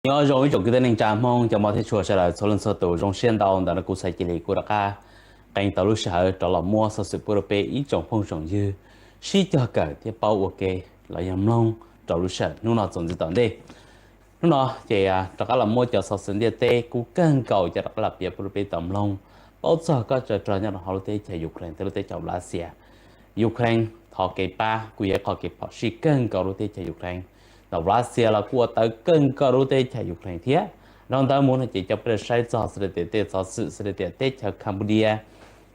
Nyob zoo ib tsoom kwv tij neej tsa Hmoob cov mog thiab tshua sawv daws txhua leej txhua tus. Zoo siab ntau ntawm no kuv Xaiv Cia Li kuj rov qab qee tau lub sij hawm rov los muab xov xwm pub rau peb ib tsoom phooj tsoom ywg sib cog kawm thiab paub ua ke los yog mloog rau lub sij hawm hnub no txuas ntxiv tom ntej. Hnub no ces rov qab los muab cov xov xwm ntiaj teb kub kawg nkaus coj rov qab los piav pub rau peb tau mloog, paub txog kob tsov rog nyob rau hauv lub teb chaws Ukraine thiab lub teb chaws Russia. Ukraine thov kev pab kuj yog ib qho kev phom sij kawg nkaus lub teb chaws Ukraine. Ntawm Russia los kuj ua tawv kawg nkaus lub teb chaws Ukraine thiab. Dhau ntawd mus no ces coj peb los saib txog xws li tias tej xov xwm xws li tias teb chaws Cambodia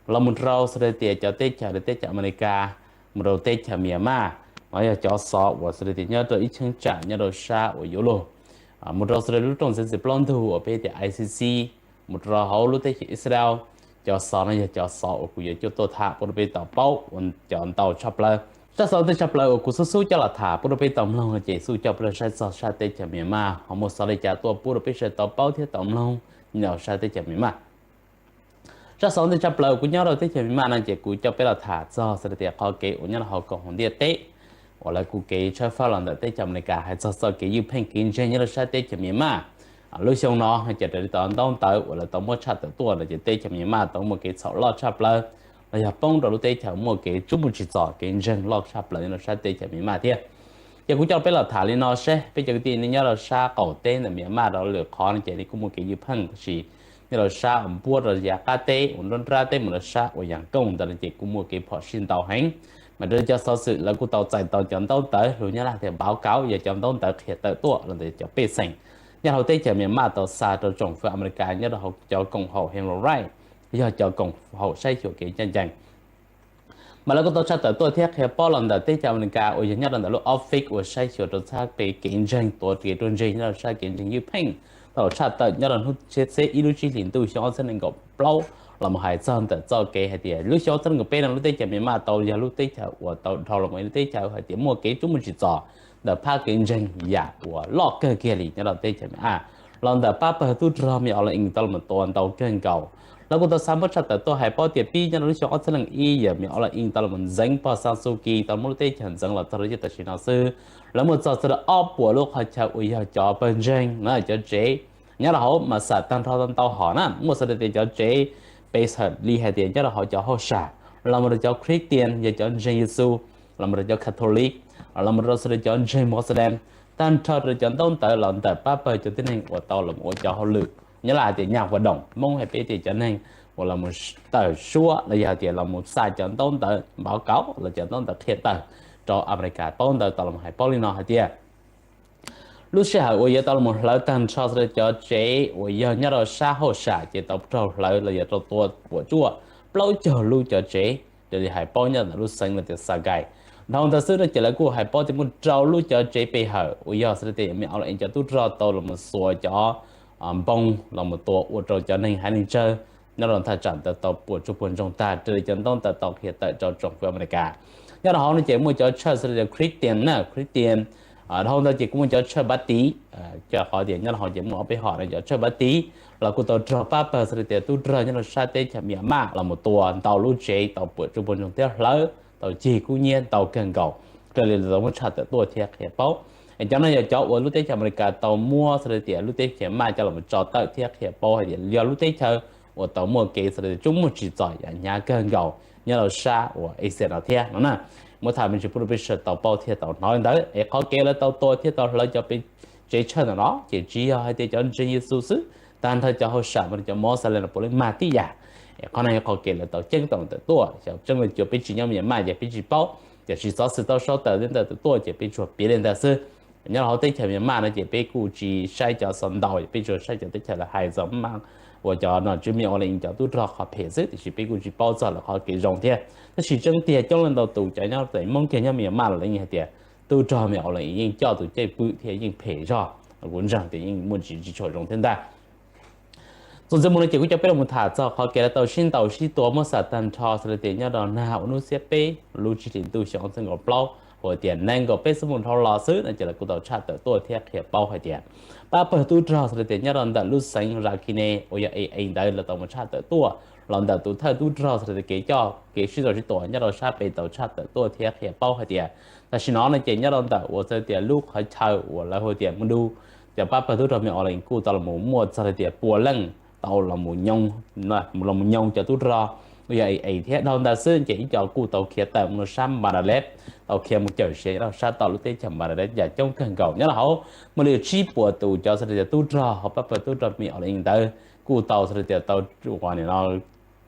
los mus rau xws li tias cov teb chaws li teb chaws Amelikas, mus rau teb chaws Myanmar, no yog cov xov uas xws li tias nyob rau ib cheeb tsam nyob rau sab uas yuav luag, mus rau xws li lub rooj txiav txim plaub ntug uas peb tias I C C, mus rau hauv lub teb chaws Israel, cov xov no yog cov xov uas kuv yuav coj tuaj tham pub rau peb tau paub ua cov ntau tshaj plaws. Sab xov ntej tshaj plaws uas kuv xub xub coj los tham pub rau peb tau mloog no ces xub coj peb los saib txog sab teb chaws Myanmar ho muaj xov li cas tuaj pub rau peb sawv daws tau paub thiab tau mloog nyob rau sab teb chaws Myanmar. Sab xov ntej tshaj plaws uas kuv nyob rau teb chaws Myanmar no ces kuv coj peb los tham txog xws li tias qhov kev uas nyob rau hauv koom haum ntiaj teb uas lawv kuj kev tshawb fawb los ntawm teb chaws Amelikas hais txog txoj kev ywj pheej kev ntseeg nyob rau sab teb chaws Myanmar. Lub xyoo no no ces raws li cov ntaub ntawv uas lawv tau muab tshaj tawm tuaj no ces teb chaws Myanmar tau muaj kev txhaum loj tshaj plaws los yog poob rau lub teb chaws muaj kev tsuj muaj tsis txom kev ntseeg loj tshaj plaws nyob rau sab teb chaws Myanmar thiab. Ces kuv coj peb los tham li no seb peb cov kwv tij nyob rau sab qaum teb ntawm Myanmar rau lwm qhov no ces kuj muaj kev ywj pheej tab sis nyob rau sab uas npuab rau yav qab teb uas nruab nrab teb mus rau sab uas Yaj Kooj ntawd no ces kuj muaj kev phom sij ntau heev. Mas raws li cov xov xwm lawv kuj tau txais tau cov ntaub ntawv lus Nyab Laj tias npauv kauv yog cov ntaub ntawv qhia tawm tuaj los ntawm cov pej xeem nyob hauv teb chaws Myanmar tau xa rau tsoom fwv Amelikas nyob rau hauv cov koom haum Human Rights, yog cov koom haum saib xyuas kev ncaj ncees. Mas lawv kuj tau tshaj tawm tuaj thiab qhia paub los ntawm teb chaws Amelikas uas yog nyob rau ntawm lub office uas saib xyuas rau txhab kev ntseeg tuav kev ruaj ntseg nyob rau sab kev ntseeg ywj pheej tau tshaj tawm nyob rau hnub tsheb xeb ib lub tsib hlis ntuj xyoo ob txhiab nees nkaum plaub los mus hais txog ntawm txoj kev hais tias lub xyoo ob txhiab nees nkaum peb no lub teb chaws Myanmar tau yog lub teb chaws uas tau dhau los mus ib lub teb chaws hais tias muaj kev tsuj muaj tsis txom ntawm phab kev ntseeg yam uas loj kawg kiag li nyob rau teb chaws Myanmar los ntawm pab pawg tub rog Me Aung Hlaing tau los tua ntau kawg nkaus. Lawv kuj tau xa muab tshaj tawm tuaj hais paub tias pib nyob rau lub xyoo ob txhiab leej ib yog Me Aung Hlaing tau los ntxeev pog San Suu Kyi tau muab lub teb chaws ntxeev los txog rau yav tam sim no xwb, lawv muaj txog txog ob puas lub qhov chaw uas yog cov pawg ntseeg na cov tsev nyob rau hauv mas xam tag nrho tau ntau hom na muaj xws li tias cov tsev pes hawm li hais tias nyob rau hauv cov hauj sam los mus rau cov Christian yog cov ntseeg Yexus los mus rau cov Catholic los mus rau xws li cov ntseeg Muslim, tag nrho rau cov ntaub ntawv los ntawm pab pawg cov tib neeg uas tau los ua cov hauj lwm nyob Laj hais tias nyaj huam doom, Hmoob hais peb tias cov neeg uas los mus tawm suab los yog hais tias los mus xa cov ntaub ntawv npauv kauv los cov ntaub ntawv qhia tawm rau Amelikas paub ntawd tau los hais paub li no hais tias lub sij hawm uas yuav tau los hlawv tag nrho xws li cov tsev uas yog nyob rau sab hauj sam ces tau raug hlawv los yog raug tua puas tsuaj plaub caug lub cov tsev raws li hais paub nyob ntawm lub xeev los tias Sagaing. Dhau ntawd xwb no ces lawv kuj hais paub tias muaj rau lub cov tsev pe hawm uas yog xws li tias Me Aung Hlaing cov tub rog tau los mus xuas cov npoo los mus tua ua rau cov neeg haiv neeg tsawg nyob rau thaj tsam ntawd tau puas tsuaj puas ntsoog tag raws li cov ntaub ntawv tau qhia tawm rau tsoom fwv Amelikas. Nyob rau hauv no ces muaj cov church xws li Christian na Christian, dhau ntawd ces kuj muaj cov church Baptist, cov qhov tias nyob rau hauv ces muaj ob peb hom no cov church Baptist los kuj tau raug pab pawg xws li tias tub rog nyob rau sab teb chaws Myanmar los mus tua ntau lub tsev tau puas tsuaj puas ntsoog thiab hlawv tau cig kub nyiab ntau kawg nkaus raws li lawv tau muab tshaj tawm tuaj thiab qhia paub. Es cov no yog cov uas lub teb chaws Amelikas tau muab xws li tias lub teb chaws Myanmar coj los tso tawm thiab qhia paub hais tias yog lub teb chaws uas tau muaj kev xws li tias tsuj muaj tsis txom yam hnyav kawg nkaus nyob rau sab uas Asia no thiab no na. Muab tham me ntsis pub rau peb sawv daws tau paub thiab tau hnov li ntawd es qhov kev lawv tau tua thiab tau hlawv cov pes tsev church ntawm no ces tsis yog hais tias cov ntseeg Yexus xwb, tag nrho cov hauj sam mus rau cov Muslim los puav leej mag tib yam. Es qhov no yog qhov kev lawv tau ceeb toom tawm tuaj, xyov tseeb los cuav peb tsis nyob Myanmar ces peb tsis paub, tiam sis xov xwm tau sau tawm li ntawd tawm tuaj ces peb tsuas piav li ntawd xwb. Nyob rau hauv teb chaws Myanmar no ces peb kuj tsis saib cov xov ntau, peb tsuas saib cov teb chaws lawv hais txog uas cov nom tswv Me Aung Hlaing cov tub rog qhov phem xwb, tiam sis peb kuj tsis paub txog lawv qhov kev zoo thiab. Tab sis tseeb tiag coob leej ntau tus cov nyob Hmoob kiag nyob Myanmar los lawv yeej hais tias tub rog Me Aung Hlaing yeej coj tus cwj pwm thiab yeej phem zog, kuv ntseeg tias yeej muaj tsis tshua zoo thiab ntag. Txuas ntxiv mus no ces kuv coj peb los tham txog qhov kev lawv tau sib ntaus sib tua muab xam tag nrho xws li tias nyob rau nag uas hnub xiab peb lub tsib hlis ntuj xyoo ob txhiab nees nkaum plaub uas tias nees nkaum peb xuab moos dhau los xwb no ces lawv kuj tau tshaj tawm tuaj thiab qhia paub hais tias pab pawg tub rog xws li tias nyob rau ntawm lub xeev Rakhine uas yog A A ntawd lawv tau mus tshaj tawm tuaj los ntawm tus thawj tub rog xws li tias kev coj kev sib ntaus sib tua nyob rau sab pem tau tshaj tawm tuaj thiab qhia paub hais tias tam sim no no ces nyob rau ntawm uas xws li tias lub qhov chaw uas lawv hu tias Mdu, cov pab pawg tub rog me o li kuj tau los muaj txog li tias pua leej tau los mus nyoog cov tub rog uas yog A A thiab. Dhau ntawd xwb ces ib co kuj tau khiav tawm mus rau sab Npaladesh, tau khiav mus cawm siav nyob rau sab tom lub teb chaws Npaladesh yam coob kawg nkaus. Nyob rau hauv muaj li tsib puas tus cov xws li tias tub rog hauv pab pawg tub rog me o li ntawd kuj tau xws li tias tau ua nim no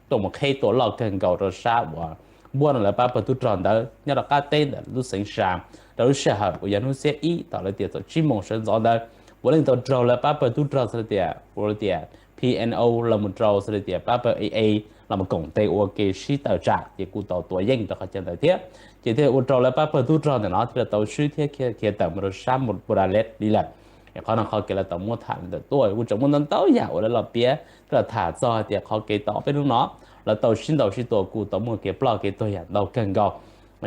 tuaj mus qheb tua loj kawg nkaus rau sab uas npuab no lawv pab pawg tub rog ntawd nyob rau qab teb ntawm lub xeev Sha rau lub sij hawm uas yog hnub xiab ib thaum li tias thaum tsib moos sawv ntxov ntawd puav leej tau raug lawv pab pawg tub rog xws li tias ua li tias P N O los mus rau xws li tias pab pawg A A los mus koom tes ua kev sib tawm tsam ces kuj tau tua yeej rau qhov chaw ntawd thiab. Ces thiaj ua rau lawv pab pawg tub rog ntawm no thiaj li tau swb thiab khiav tawm mus rau sab Npaladesh li lawm. Qhov no qhov kev lawv tau muab tham li ntawm tuaj kuj tseem muaj ntau ntau yam uas lawv los piav thiab los tham txog tias qhov kev tau ob peb hnub no lawv tau sib ntaus sib tua kuj tau muaj kev ploj kev tuag yam ntau kawg nkaus.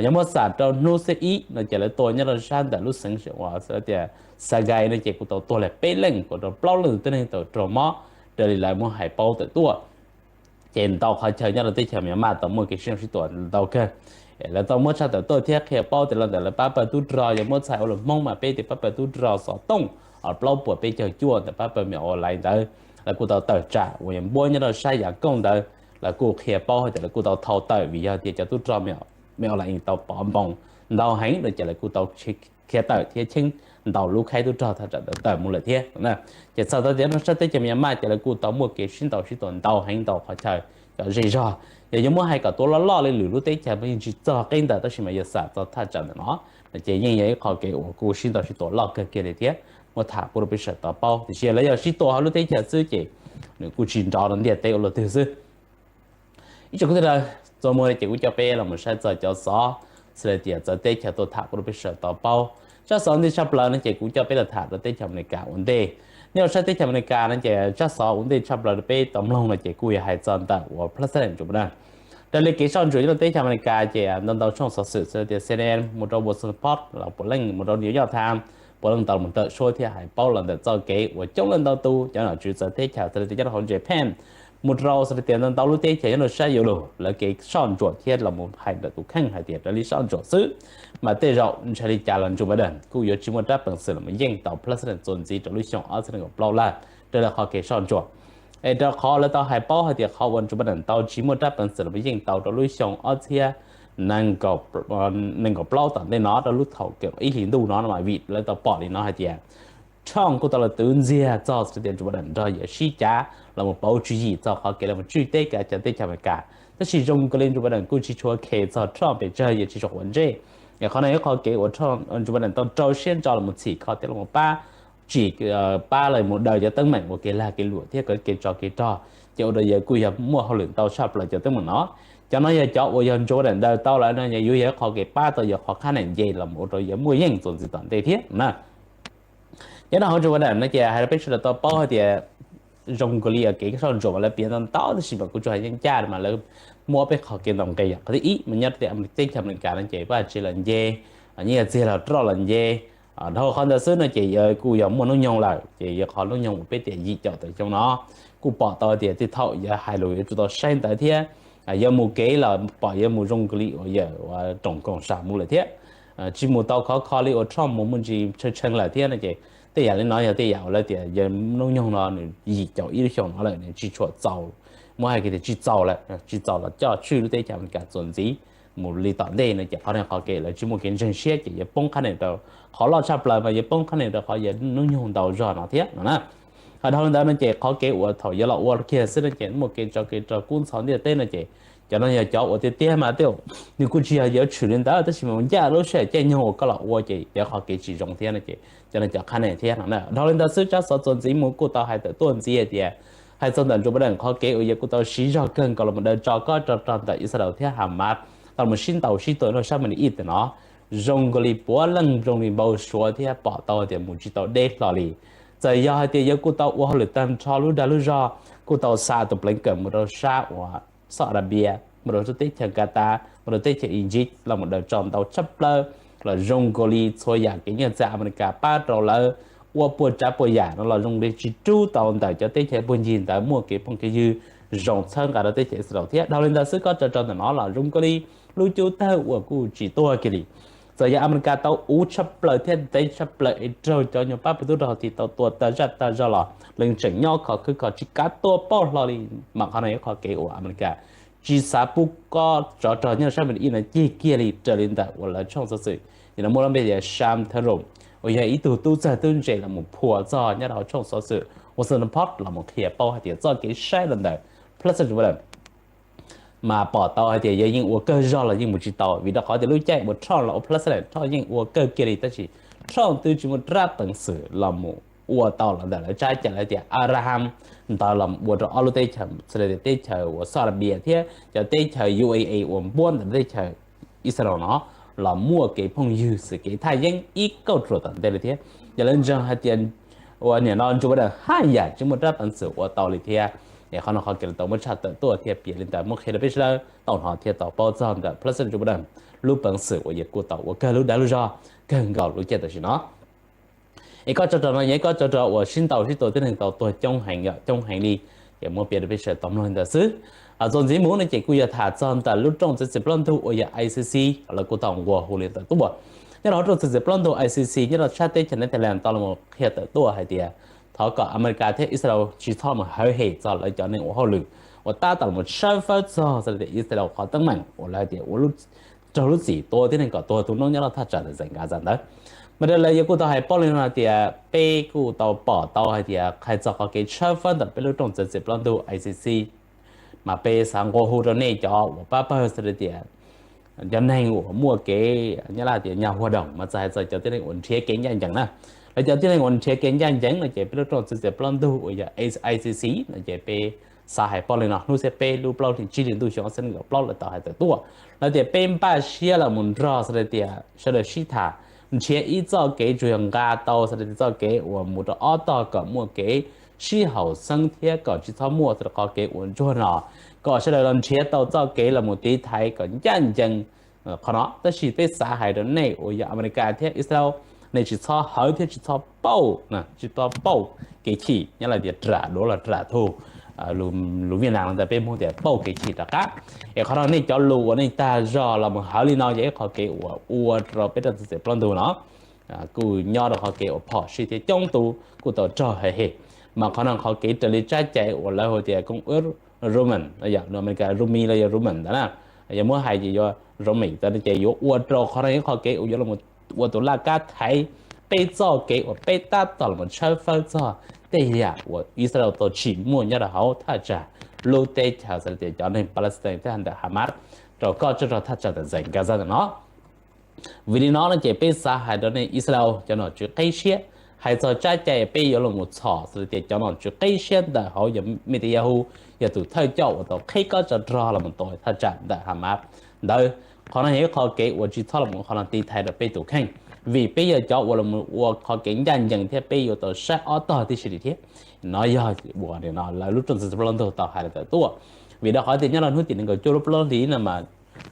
Yog muab xam rau hnub xiab ib no ces lawv tua nyob rau sab ntawm lub xeev uas tias Sagaing no ces kuj tau tuag li peb leej kom rau plaub leej tib neeg tau raug mob raws li lawv muab hais paub tawm tuaj. Ces ntau qhov chaw nyob rau teb chaws Myanmar tau muaj kev sib ntaus sib tua ntau kawg. Lawv tau muab tshaj tawm tuaj thiab qhia paub tias los ntawm lawv pab pawg tub rog yog muab txhais ua lus Hmoob mas peb tias pab pawg tub rog xov tooj plaub puas peb caug cuaj ntawm pab pawg me o li ntawd lawv kuj tau tawm tsam uas yog npuab nyob rau sab Yav Kooj ntawd lawv kuj qhia paub hais tias lawv kuj tau thau tawm vim yog tias cov tub rog me o li tau pov npoos ntau heev no ces lawv kuj tau khiav tawm thiab cheeb ntau lub khaib tub rog thaj tsam tawm mus lawm thiab. Ces txog tau tias no sab teb chaws Myanmar ces lawv kuj tau muaj kev sib ntaus sib tua ntau heev ntau qhov chaw cov zej zog. Yog yuav muab hais kom tuav loj loj li lwm lub teb chaws mas yeej tsis txog qib ntawd tab sis mas yog xam txog thaj tsam ntawm no ces yeej yog ib qho kev uas kuj sib ntaus sib tua loj kawg kiag li thiab muab tham pub rau peb sawv daws tau paub. Tiam sis lawv yog sib tua hauv lub teb chaws xwb ces nws kuj tsis nrov rau ntiaj teb ua luaj twg xwb. Ib tsoom kwv tij sawv daws, txuas mus ces kuv coj peb los mus saib txog cov xov xws li tias txawv teb chaws tuaj tham pub rau peb sawv daws tau paub. Tsab xov ntej tshaj plaws no ces kuv coj peb los tham rau teb chaws Amelikas ua ntej. Nyob rau sab teb chaws Amelikas no ces tsab xov ua ntej tshaj plaws rau peb tau mloog no ces kuj yog hais txog ntawm uas President Joe Biden. Raws li kev soj ntsuam nyob rau teb chaws Amelikas ces ntau ntau tshooj xov xwm xws li tias C N N mus rau Washington Post los puav leej mus rau New York Times puav leej tau mus tawm suab thiab hais paub los ntawm txoj kev uas coob leej ntau tus cov nom tswv txawv teb chaws xws li tias nyob rau hauv Japan mus rau xws li tias ntau ntau lub teb chaws nyob rau sab Europe lawv kev soj ntsuam thiab los mus hais ntawm tus kheej hais tias raws li soj ntsuam xwb mas tej zaum ntshe li cas los Joe Biden kuj yuav tsis muaj rab peev xwm los mus yeej tau President txuas ntxiv rau lub xyoo ob txhiab nees nkaum plaub lawm raws li qhov kev soj ntsuam. Es rau qhov lawv tau hais paub hais tias qhov uas Joe Biden tau tsis muaj rab peev xwm los mus yeej tau rau lub xyoo ob txhiab nees nkaum plaub tom ntej no rau lub thaum ib hlis ntuj no mas vim lawv tau pom li no hais tias Trump kuj tau los twv ntxiag txog xws li tias Joe Biden nrog yawg sib cav los mus pauv tswv yim txog qhov kev los mus tswj teb kav cov teb chaws Amelikas. Tab sis zoo nkaus li Joe Biden kuj tsis tshua khes txog Trump pes tsawg, yawg tsis tshua quav ntsej. Es qhov no yog qhov kev uas Joe Biden tau rau siab ntso los mus txhim kho thiab los mus pab tsim, pab los mus daws cov teeb meem ua kev lag kev luam thiab kev tsov kev rog, ces ua rau yawg kuj yog muaj hauj lwm ntau tshaj plaws cov teeb meem no. Cov no yog cov uas yog Joe Biden daws tau lawm no yog yuav yog qhov kev pab tau yawg qhov qhab nees nce los mus ua rau yawg muaj yeej txuas ntxiv tom ntej thiab na. Nyob rau hauv Joe Biden no ces hais rau peb sawv daws tau paub hais tias zoo nkaus li kev soj ntsuam mas lawv piav ntau ntau tab sis mas kuv tsuas hais ncaj ncaj mas lawv muaj ob peb qho kev ntaus nqi. Yog qhov thib ib mas nyob rau teb chaws Amelikas no ces vaj tse los nce, nyiaj txiag los roj los nce. Dhau qhov ntawd xwb no ces yawg kuj yog muaj hnub nyoog lawm ces yog qhov hnub nyoog uas peb tias yim caum tawm xyoo no kuj pom tau tias tej thaum yawg hais lus yuav tsum tau saib ntawv thiab yawg mus kev los pom yawg mus zoo nkaus li uas yawg ua roos koom sam mus lawm thiab tsis mus tau khov kho li uas Trump mus muaj ntsis tshee tshee lawm thiab no ces tej yam li no yog tej yam uas lawv tias yawg hnub nyoog no nws yim caum ib lub xyoo no lawm nws tsis tshua txaus, muab hais tias tsis txaus lawm, tsis txaus los coj tswj lub teb chaws Amelikas txuas ntxiv mus li tom ntej no ces qhov no qhov kev lawv tsis muaj kev ntseeg siab ces yawg poob qhab nees rau qhov loj tshaj plaws mas yawg poob qhab nees rau qhov yawg hnub nyoog ntau zog no thiab no na. Ho dhau li ntawd no ces qhov kev uas thaum yawg los ua kiag xwb no ces muaj kev tsov kev rog kub ntxhov ntiaj teb no ces cov no yog cov uas tiag tiag mas tej nws kuj tsis yog yuav tshwm li ntawd tab sis mas ncaj lub sij hawm caij nyoog uas koj los ua ces yog qhov kev tsis zoo thiab no ces cov no cov qhab nees thiab no na. Dhau li ntawd xwb tsab xov txuas ntxiv mus kuj tau hais tawm tuaj ntxiv hais tias hais txog ntawm Joe Biden qhov kev uas yawg kuj tau siv zog kawg nkaus los mus daws tso kob rog rog ntawm Israel thiab Hamas tau los mus sib ntaus sib tua nyob rau sab Middle East no zoo nkaus li puav leej zoo li npau suav thiab pom tau tias mus tsis tau deb hlo li. Txawm yog hais tias yawg kuj tau ua hauj lwm tag nrho lub dag lub zog kuj tau xa tus Blinken mus rau sab uas Saudi Arabia, mus rau teb chaws Qatar, mus rau teb chaws Egypt los mus daws tso ntau tshaj plaws los zoo nkaus li txhua yam kev nyiaj txiag Amelikas pab rau lawv ua puas tsav puas yam no los zoo li tsis rub tau ntawm cov teb chaws puag ncig ntawd muaj kev phooj kev ywg zoo txhawb nqa rau teb chaws Israel thiab. Dhau li ntawd xwb kob rog rog ntawm no los zoo nkaus li lub cub tawg uas kuj tsis tuag kiag li. Txawm yog Amelikas tau ua tshaj plaws thiab ntev tshaj plaws es raug cov nyuag pab pawg tub rog Houthi tau tua tag zaj tag zog los lawv tseem nyob khov khwb khov tsis kav tua pauj hlo li. Mas qhov no yog qhov kev uas Amelikas tsis xav pub kob tsov rog nyob sab Middle East no cig kiag li raws li ntawm uas lawv tshooj xov xwm, ces lawv muab lub npe tias Sam Turner, uas yog ib tug tub txawg tub ntse los mus phua txog nyob rau hauv tshooj xov xwm Washington Post los mus qhia paub hais tias txoj kev saib los ntawm President Joe Biden mas pom tau hais tias yog yeej ua kawg zog los yeej mus tsis tau, vim rau qhov tias lub caij uas Trump los ua president Trump yeej ua kawg kiag li, tab sis Trump twb tsis muaj rab peev xwm los mus ua tau los ntawm lawv tsab cai lawv tias Abraham ntawd los ua rau ob lub teb chaws, xws li tias teb chaws uas Saudi Arabia thiab cov teb chaws U A E uas npuab ntawm teb chaws Israel no los muaj kev phooj ywg xwm kev thaj yeeb ib kauj ruam tom ntej li thiab. Yog lawv ntseeg hais tias uas nim no Joe Biden haj yam tsis muaj rab peev xwm ua tau li thiab. Es qhov no qhov kev lawv tau muab tshaj tawm tuaj thiab piav li ntawd muab qhia rau peb sawv daws tau hnov thiab tau paub txog ntawm President Joe Biden lub peev xwm uas yog kuj tau ua kawg lub dag lub zog kawg nkaus lub caij tam sim no. Es kob tsov rog no yog ib kob tsov rog uas sib ntaus sib tua tib neeg tau tuag coob heev, coob heev li. Ces muab piav rau peb sawv daws tau mloog li ntawd xwb. Txuas ntxiv mus no ces kuj yog tham txog ntawm lub rooj txhua txhua plaub ntug uas yog I C C, lawv kuj tau nqua hu li tawm tuaj. Nyob rau hauv rooj txhua txhua plaub ntug I C C nyob rau sab teb chaws Netherlands tau los mus qhia tawm tuaj hais tias thov kom Amelikas thiab Israel tsis txhob mus hawv hem txog lawv cov neeg ua hauj lwm uas tab tom los mus tshawb fawb txog xws li tias Israel qhov teeb meem uas lawv hais tias ua raug lub txim tua tib neeg kom tuag tu noob nyob rau thaj tsam ntawm Gaza ntawd. Mas raws li lawv yuav kuj tau hais paub li no hais tias peb kuj tau pom tau hais tias hais txog qhov kev tshawb fawb ntawm peb lub rooj txhua txhua plaub ntug I C C, mas peb xav nqua hu rau nej cov uas pab pawg xws li tias cov neeg uas muaj kev nyob hais tias nyaj hua doos mas txawm hais txog cov tib neeg uas nrhiav kev ncaj ncees na. Lawv cov tib neeg uas nrhiav kev ncaj ncees no ces peb lub rooj txhua txhua plaub ntug uas yog I C C no ces peb xav hais paub li no, hnub xiab peb lub plaub hlis tsib hli ntuj xyoo ob txhiab nees nkaum plaub lawv tau hais tawm tuaj, lawv tias peb npaj siab los mus nrog xws li tias sawv daws sib tham nrhiav ib txoj kev tsuas yog nqa tau xws li tias txoj kev uas mus rau ob tog kom muaj kev sib haum xeeb thiab kom tsis txhob muaj xws li qhov kev uas ntsuag no, kom sawv daws los nrhiav tau txoj kev los mus tiv thaiv kom ncaj ncees qhov no. Tab sis peb xav hais rau nej uas yog Amelikas thiab Israel, nej tsis txhob hawv thiab tsis txhob pauj, tsis txhob pauj kev chim nyob li tias ram duav los ram thu, lus Viaj Nam ntawd peb Hmoob tias pauj kev chim rov qab. Es qhov no nej cov lus uas nej tag zog los mus hawv li no yog ib qhov kev uas ua rau peb rooj txhua txhua plaub ntug no kuj nyob rau qhov kev uas phom sij thiab coob tus kuj tau raug hawv hem. Mas qhov no qhov kev raws li tsab cai uas lawv hu tias koob ub Rome, lus Amelikas Rome los yog Rome ntawd na, yog muab hais ces yuav Rome ntawd no ces yuav ua rau qhov no ib qhov kev uas yuav los ua tus laj kab thaiv peb txoj kev uas peb tab tom los tshawb fawb txog tej yam uas Israel tau tsim muaj nyob rau hauv thaj tsam lub teb chaws xws li tias cov neeg Palestine thiab ntawm Hamas rau kob tsov rog thaj tsam ntawm Gaza ntawm no. Vim li no no ces peb xav hais rau nej Israel cov nom tswv qib siab, hais txog tsab cai peb yuav los mus txhom xws li tias cov nom tswv qib siab ntawm hauv yog Netanyahu, yog tus thawj coj uas tau qhib kob tsov rog los mus tua thaj tsam ntawm Hamas ntawd. Qhov no yog ib qhov kev uas tsis txhob los mus qhov no tiv thaiv rau peb tus kheej, vim peb yog cov uas los ua qhov kev ncaj ncees thiab peb yuav tau saib ob tog tib si li thiab. No yog uas lawv lub rooj txhua txhua plaub ntug tau hais li ntawd tuaj. Vim rau qhov tias nyob rau hnub tim nees nkaum cuaj lub plaub hlis no mas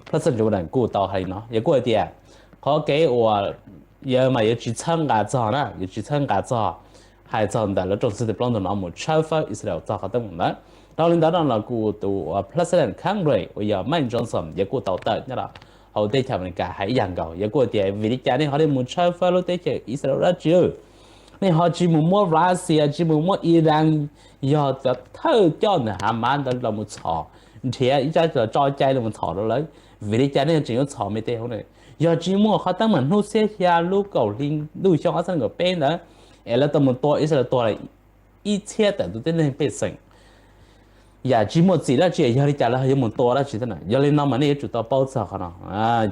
President Joe Biden kuj tau hais li no, yog kuj hais tias qhov kev uas yog mas yuav tsis txhawb nqa txog na, yuav tsis txhawb nqa txog, hais txog ntawm lub rooj txhua txhua plaub ntug no mus tshawb fawb Israel txog qhov teeb meem ntawd. Dhau li ntawd no los kuj tus uas President Congress uas yog Mike Johnson yog kuj tau tawm nyob rau hauv teb chaws Amelikas hais ib yam nkaus, yog kuj hais tias vim li cas nej ho li mus tshawb fawb lub teb chaws Israel dab tsi? Nej ho tsis mus muab Russia, tsis mus muab Iran, yog cov thawj coj ntawm Hamas ntawd los mus txhom, nrhiav ib tsab los tso cai los mus txhom rau lawv, vim li cas nej tseem yuav txhom me tej hauv ne? Yog tsis muaj qhov teeb meem hnub xiab xya lub kaum hli ntuj xyoo ob txhiab nees nkaum peb ntawd es lawv tau mus tua Israel tuag ib txhiab tawm tus tib neeg pej xeem, yam tsis muaj txim dab tsi, yog li cas lawv yuav mus tua dab tsi thiab na? Yog li no mas nej yuav tsum tau paub txog qhov no.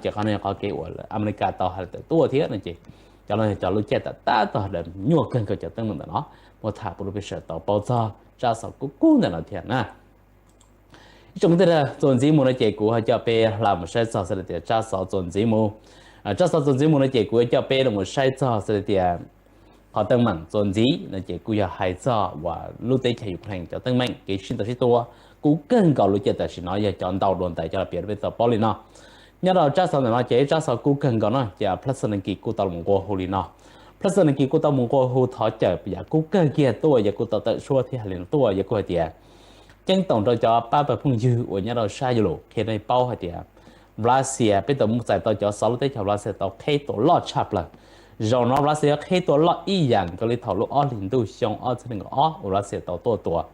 Ces qhov no yog qhov kev uas Amelikas tau hais tawm tuaj thiab no ces cov no yog cov lub caij tab tom tab tom daws nyuaj kawg nkaus cov teeb meem ntawm no. Muab tham pub rau peb sawv daws tau paub txog tsab xov kub kub ntawm no thiab na. Ib tsoom kwv tij, txuas ntxiv mus no ces kuv ho coj peb hla mus saib txog xws li tias tsab xov txuas ntxiv mus. Tsab xov txuas ntxiv mus no ces kuv yuav coj peb los mus saib txog xws li tias qhov teeb meem txuas ntxiv no ces kuj yog hais txog uas lub teb chaws Ukraine cov teeb meem kev sib ntaus sib tua kub kawg nkaus lub caij tam sim no yog cov ntau dua ntais coj los piav rau peb tau paub li no. Nyob rau tsab xov ntawm no ces tsab xov kub kawg nkaus no ces President Zelensky kuj tau los nqua hu li no. President Zelensky kuj tau mus nqua hu thov cawm yam kub kawg kiag tuaj, yog kuj tau tawm suab thiab hais li no tuaj, yog kuj hais tias ceeb toom rau cov pab pawg phooj ywg uas nyob rau sab Europe qhia rau nej paub hais tias Lav Xias peb tau mus txais tau cov xov lub teb chaws Lav Xias tau qheb tua loj tshaj plaws. Zaum no Lav Xias yuav qheb tua loj ib yam nkaus li thaum lub ob hlis ntuj xyoo ob txhiab nees nkaum ob uas Lav Xias tau tuaj tua.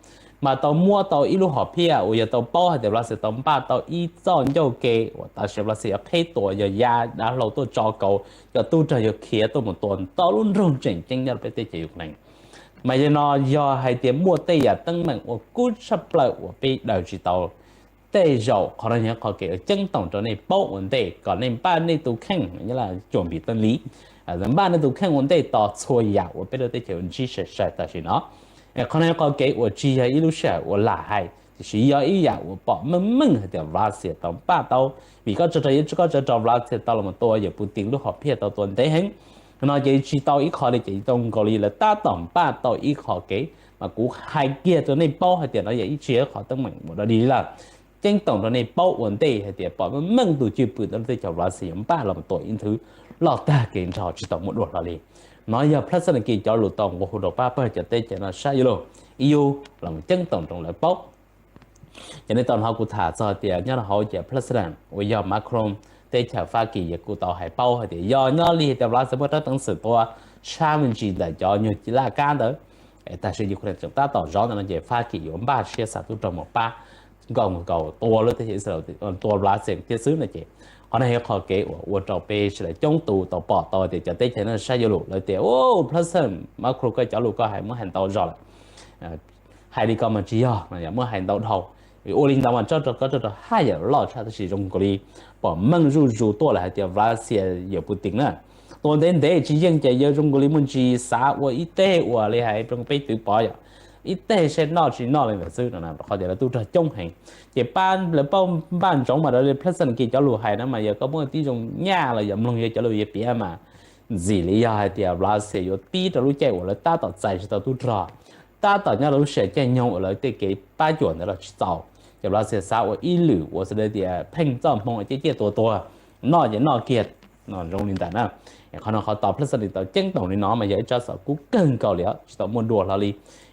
Mas tau muab tau ib lub hom phiaj uas yog tau paub hais tias Lav Xias tau npaj tau ib txoj ncauj ke uas tam sim Lav Xias yuav qheb tua, yog ya dav hlau tuaj tso kauv, cov tub rog yuav khiav tuaj mus tua ntau lub nroog tseem ceeb nyob rau peb teb chaws Ukraine. Mas yog no, yog hais tias muaj tej yam teeb meem uas kub tshaj plaws uas peb daws tsis tau, tej zaum qhov no yog qhov kev uas ceeb toom rau nej paub ua ntej kom nej npaj nej tus kheej, nyob Lav Xias cua npis teeb li, npaj nej tus kheej ua ntej tos txhua yam uas peb lub teb chaws ntsib sai sai tam sim no. Qhov no yog qhov kev uas tsis yog ib lub sij hawm uas lam hais, tiam sis yog ib yam uas pom meej meej hais tias Lav Xias tau npaj tau, vim koj tsov rog, koj tsov rog Lav Xias tau los tua yawm Putin lub hom phiaj tau tua ntev heev no ces tsis tau ib qho li, ces tau nkaus li lawv tab tom npaj tau ib qho kev. Mas kuv hais kiag rau nej paub hais tias no yog ib tsis yog qhov teeb meem mus dog dig li lawm, ceeb toom rau nej paub ua ntej hais tias pom meej meej tus cwj pwm ntawm lub teb chaws Lav Xias yuav npaj los tua ib nthwv loj tag kev nrho tsis tau muaj dua hlo li. No yog President Zelensky cov lus tau nqua hu rau pab pawg cov teb chaws no saib yuav luag ib yam los ceeb toom rau lawv paub. Ces nej tau hnov kuv tham txog tias nyob rau hauv ces President uas yog Macron teb chaws Fab Kis yog kuj tau hais paub hais tias yog nyob li hais tias Lav Xias muaj rab peev xwm tua tshab me ntsis ntawm cov nyuag laj kab ntawd, tam sim Ukraine tseem tab tom zov ntawm no ces Fab Kis yuav npaj siab xa tub rog mus pab nkaus nkaus tua lub teb chaws Israel, tua Lav Xias thiab xwb no ces qhov no yog qhov kev uas ua rau peb sawv daws coob tus tau pom tau tias cov teb chaws no saib yuav luag lawv tias, President Macron, koj cov lus koj hais muab hais ntau zog lawm, hais li ko mas tsis yog, muab hais ntau dhau. Vim ua li ntawd mas tso rau koj tso rau haj yam loj tshaj, tab sis zoo nkaus li pom meej zuj zus tuaj lawm hais tias Lav Xias yawm Putin na tua ntev ntev tsis yeej ces yawg zoo nkaus li muaj ntsis xav ua ib teg uas li hais rau peb twv pov yom, ib teg seb noj tsis noj li ntawd xwb no, rau qhov tias lawv tub rog coob heev. Ces pab lawv paub npaj ntsoov mas raws li President Zelensky cov lus hais na mas yog koj muab tib zoo nyaj los yog mloog yog cov lus yog piav mas ntxim li yog hais tias Lav Xias yuav pib rau lub caij uas lawv tab tom txais tsis tau tub rog, tab tom nyob rau lub sij hawm caij nyoog uas lawv tej kev pab cuam ntawd los tsis txaus, ces Lav Xias xav ua ib lwm uas xws li tias pheej txoj hmoo ciaj ciaj tua tuag, noj ces noj kiag no zoo li ntawd na. Qhov no qhov tau President tau ceeb toom li no mas yog ib tsab xov kub kawg nkaus li, tsis tau muaj dua hlo li.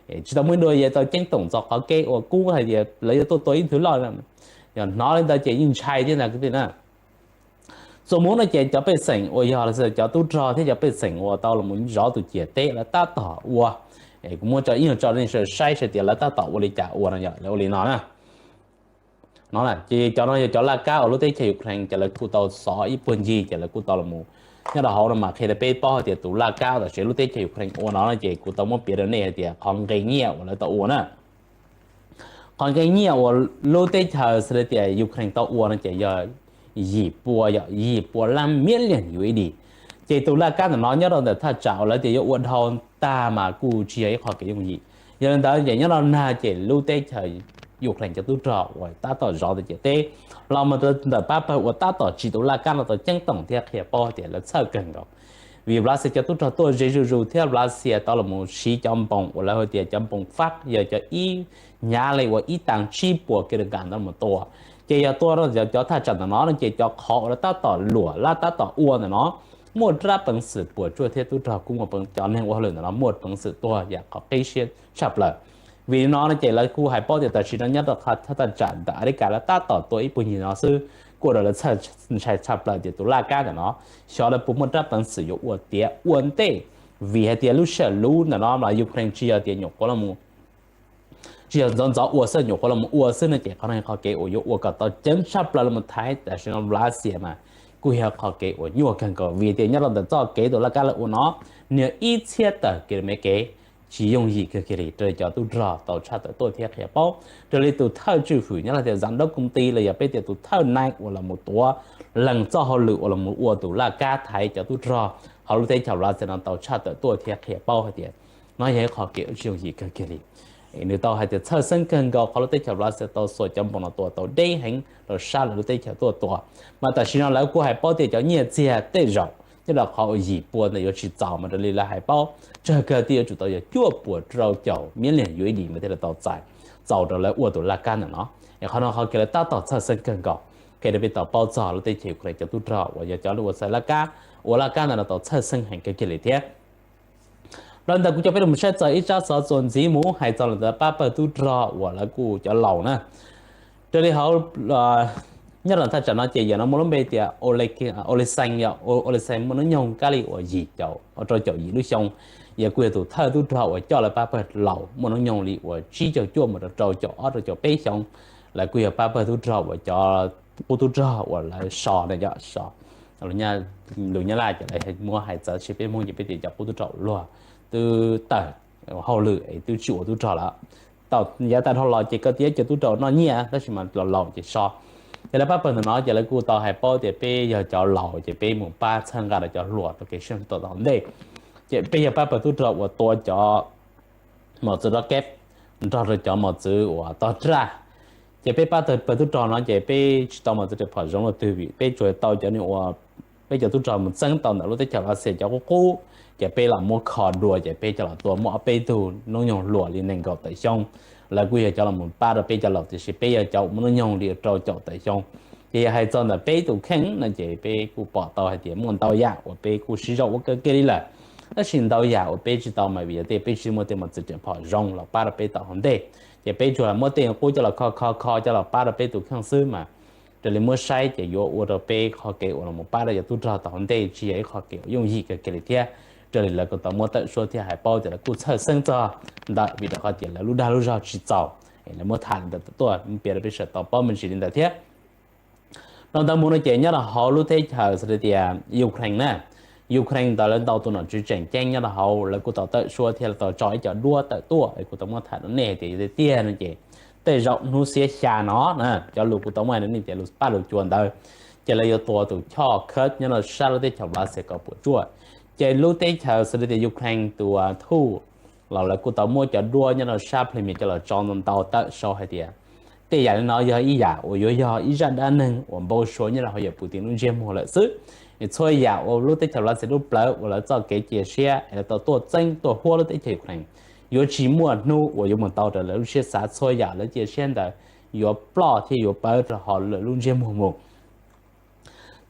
Tsis tau muaj dua, yog tau ceeb toom txog qhov kev uas kub hais tias lawv yuav tuaj tua ib nthwv loj. Yog hnov li ntawd ces yeej ntshai thiab ntag kwv tij na. Txuas mus no ces cov pej xeem uas yog cov tub rog thiab cov pej xeem uas tau los zov tus ciam teb lawv tab tom ua, kuv muab tso ib nyuag tso nej saib saib tias lawv tab tom ua li cas ua no, yog lawv ua li no na. No ces cov no yog cov laj kab uas lub teb chaws Ukraine ces lawv kuj tau xov ib puag ncig ces lawv kuj tau los, nyob rau hauv no mas qhia rau peb paub hais tias tus laj kab tam sim lub teb chaws Ukraine ua no ces kuv tau muab piav rau nej hais tias qhov nqe nyiaj uas lawv tau ua na. Qhov nqe nyiaj uas lub teb chaws xws li tias Ukraine tau ua no ces yog yim pua, yog yim pua lab million U S D. Ces tus laj kab ntawm no nyob rau ntawm thaj tsam uas lawv tias yuav ua dhau tag mas kuj tsis yog ib qho kev yooj yim. Yog li ntawd ces nyob rau nag ces lub teb chaws Ukraine cov tub rog uas tab tom zov tus ciam teb los mus rau ntawm pab pawg uas tab tom tsim tus laj kab no tau ceeb toom thiab qhia paub tias lawv txhawj kawg nkaus. Vim Lav Xias cov tub rog tuaj ze zuj zus thiab Lav Xias tau los siv cov npoos uas lawv hu tias cov npoos fab, yog cov ib hnyav li uas ib tag tsib puas kilogram ntawd los tua. Ces yog tuaj rau cov thaj tsam ntawm no no ces cov qhov uas lawv tab tom luam lab tab tom ua ntawm no muaj rab peev xwm puas tsuaj thiab tub rog kuj muaj, cov neeg ua hauj lwm ntawm no muaj peev xwm tuag yam qhov qib siab tshaj plaws. Vim li no no ces lawv kuj hais paub tias tam sim no nyob rau thaj tsam ntawm Amelikas lawv tab tom tua ib puag ncig no xwb, kuj ua rau lawv txhawj ntshai tshaj plaws tias tus laj kab ntawm no xyov lawv puas muaj rab peev xwm yuav ua tiav ua ntej. Vim hais tias lub sij hawm lub ntawm no mas Ukraine tsis yog tias nyuam qhuav los, tsis yog ntxov ntxov ua xwb, nyuam qhuav los ua xwb no ces qhov no qhov kev uas yuav ua kom tau ceev tshaj plaws los thaiv tam sim no Lav Xias mas kuj yog qhov kev uas nyuaj kawg nkaus vim tias nyob rau ntawm txoj kev tus laj kab lawv ua no nws yog ib txhiab tawm kis lus mev kev, tsis yooj yim kawg kiag li raws li cov tub rog tau tshaj tawm tuaj thiab qhia paub. Raws li tus thawj tswj hwm nyob los tias zam dab koom ti los yog peb tias tus thawj nai uas los mus tuav lees txoj hauj lwm uas los mus ua tus laj kab thaiv cov tub rog hauv lub teb chaws Lav Xias no tau tshaj tawm tuaj thiab qhia paub hais tias no yog ib qho kev tsis yooj yim kawg kiag li. Nws tau hais tias txhawj xeeb kawg nkaus qhov lub teb chaws Lav Xias tau xuas cov npoos no tua tau deb heev rau sab lawv lub teb chaws tuaj tua. Mas tam sim no lawv kuj hais paub tias cov nyiaj txiag tej zaum nyob rau qhov uas yim pua ntawd yuav tsis txaus mas raws li lawv hais paub tsawg kawg twb yuav tsum tau yog cuaj puas rau caum million U S D mas thiaj li tau txais txaus rau lawv ua tus laj kab ntawm no. Es qhov no qhov kev lawv tab tom txhawj xeeb kawg nkaus, qhia rau peb tau paub txog lub teb chaws Ukraine cov tub rog uas yog cov lub ua xav laj kab, ua laj kab ntawm no tau txhawj xeeb heev kawg kiag li thiab. Los ntawm kuv coj peb los saib txog ib tsab xov txuas ntxiv mus hais txog los ntawm pab pawg tub rog uas lawv kuj cov laus na, raws li hauv Nyob rau thaj tsam no ces yog no muaj lub npe tias Oleksandr, yog Oleksandr muaj hnub nyoog kab li uas yim caum, rau caum yim lub xyoo. Yog kuj yog tus thawj tub rog uas coj lawv pab pawg laus muaj hnub nyoog li uas tsib caug cuaj mus rau rau caum ob rau caum peb xyoo. Lawv kuj yog pab pawg tub rog uas cov qub tub rog uas lawv so na, cov so lus Nyab Laj ces lawv muab hais txawv, tab sis peb Hmoob ces peb tias cov qub tub rog uas luag twb tawm hauj lwm es twb tsis ua tub rog lawm. Tau yav tag dhau los ces koj tias cov tub rog noj nyiaj tab sis mas laus laus ces so. Ces lawv pab pawg ntawm no ces lawv kuj tau hais paub tias peb yog cov laus ces peb mus pab txhawb nqa rau cov hluas rau kev sib tuam tom ntej. Ces peb yog pab pawg tub rog uas tua cov mos txwv rov keb nrog rau cov mos txwv uas tog raj. Ces peb pab pawg tub rog no ces peb tsis tau mos txwv riam phom zoov los twg vim peb tsuas tau cov ni uas peb cov tub rog mus txeeb tau ntawm lub teb chaws Lav Xias cov qub qub, ces peb los muab kho dua ces peb coj los tua muaj ob peb tug hnub nyoog hluas li nees nkaum tawm xyoo. Lawv kuj yog cov los mus pab rau peb cov laus tiam sis peb yog cov muaj hnub nyoog li rau caum tawm xyoo. Ces yog hais txog ntawm peb tus kheej no ces peb kuj pom tau hais tias muaj ntau yam uas peb kuj siv zog ua kawg kiag li lawm. Tab sis ntau yam uas peb tsis tau mas vim yog tias peb tsis muaj tej mos txwv riam phom zoo los pab rau peb tom hauv ntej. Ces peb tsuas muab tej qub coj los kho kho kho coj los pab rau peb tus kheej xwb mas raws li muab saib ces yuav ua rau peb qhov kev uas los pab rau cov tub rog tom hauv ntej tsis yog ib qhov kev uas yooj yim kawg kiag li thiab. Raws li lawv kuj tau muab tawm suab thiab hais paub tias lawv kuj txhawj xeeb txog ntawm vim rau qhov tias lawv lub dag lub zog tsis txaus, lawv muab tham li ntawd tuaj piav rau peb sawv tau paub me ntsis li ntawd thiab. Dhau ntawd mus no ces nyob rau hauv lub teb chaws xws li tias Ukraine na, Ukraine ntawd lawv ntau tus nom tswv tseem ceeb nyob rau hauv lawv kuj tau tawm suab thiab lawv tau tso ib co duab tawm tuaj es kuj tau muab tham rau nej hais tias yog tiag tiag no ces tej zaum hnub xiab xya no na, cov lus kuj tau muab hais rau nej tias lus paj lus cua ntawd ces lawv yuav tua tus choj khawb nyob rau sab lub teb chaws Russia kom puas tsuaj. Ces lub teb chaws xws li tias Ukraine tus thuj los lawv kuj tau muab cov duab nyob rau sab Crimea coj los tso ntau ntau tawm sau hais tias tej yam li no yog ib yam uas yuav yog ib zaj dab neeg uas npau suav nyob rau hauv yawm Putin lub ntsiab muag lawm xwb. Es txhua yam uas lub teb chaws Russia lub plawv uas lawv txoj kev cia siab es lawv tau tuaj txeeb tuaj huab lub teb chaws Ukraine yuav tsis muaj hnub uas yuav mus tau raws lawv lub siab xav, txhua yam lawv cia siab ntawd yuav ploj thiab yuav pawv rau hauv lawv lub ntsiab muag mus.